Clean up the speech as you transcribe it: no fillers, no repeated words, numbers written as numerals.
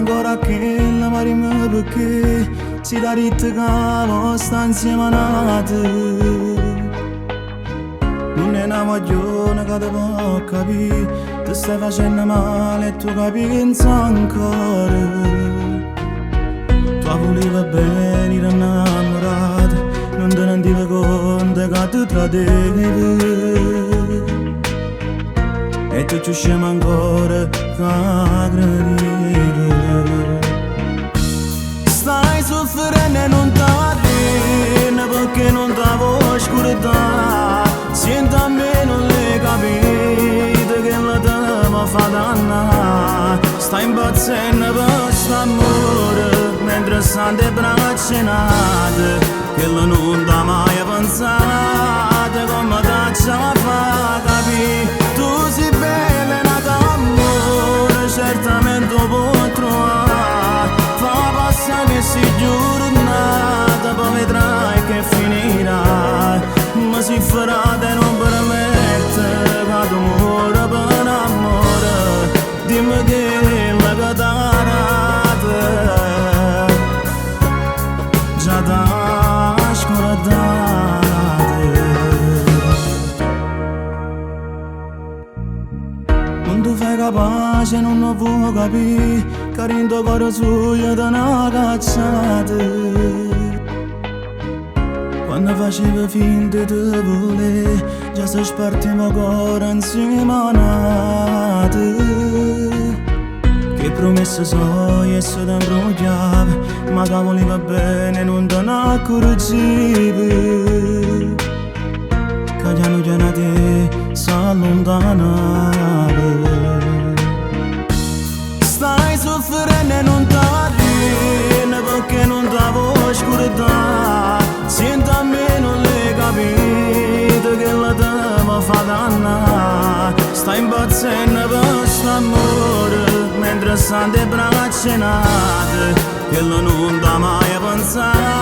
ancora a chella, ma dimme pecchè si t'ha ditto ca mo sta insieme a n'ato. Nun è 'na guagliona ca te po' capì, te stai facenno male e tu ca pienze ancora. Tu 'a vulive bene, ire 'nnammurata, nun te rendive conto ca te tradeva. E tu cchiù scema ancora ca credive. Stai suffrenno e nun t'arrienne pecchè nun te vuò scurdà. Siente a me nun l'hê capito chella te vo' fa dannà. Stai impazzenno pe' st'ammore mentre sta 'int' 'e braccia 'e n'ato. Chella nun t'ha maje pensato comme t'aggia fa capì. Tu si bella e n'ato ammore certamente 'o può truvà. Fa passà chesti giornate, poi vedrai che finirà. Ma si frate nun permette ca tu muore pe' n'ammore, dimme chella che t'ha dato. Già t'ha scurdato. Nun te fai capace, nun 'o vuò capì, ca dint' 'o core sujo te n'ha cacciato. Quanno faceva finta 'e te vulè, già se sparteva 'o core insieme a n'ato. Che promesse soje essa te 'mbrugliava, ma tu 'a vulive bene e nun te n'accurgive. Ca chianu chianu 'a te s'alluntanava. Stai suffrenno e nun t'arrienne pecchè nun te vuò scurdà. Siente a me nun l'hê capito chella te vo' fa dannà. Stai impazzenno pe' st'ammore mentre sta 'int' 'e braccia 'e n'ato. Chella nun t'ha maje pensato.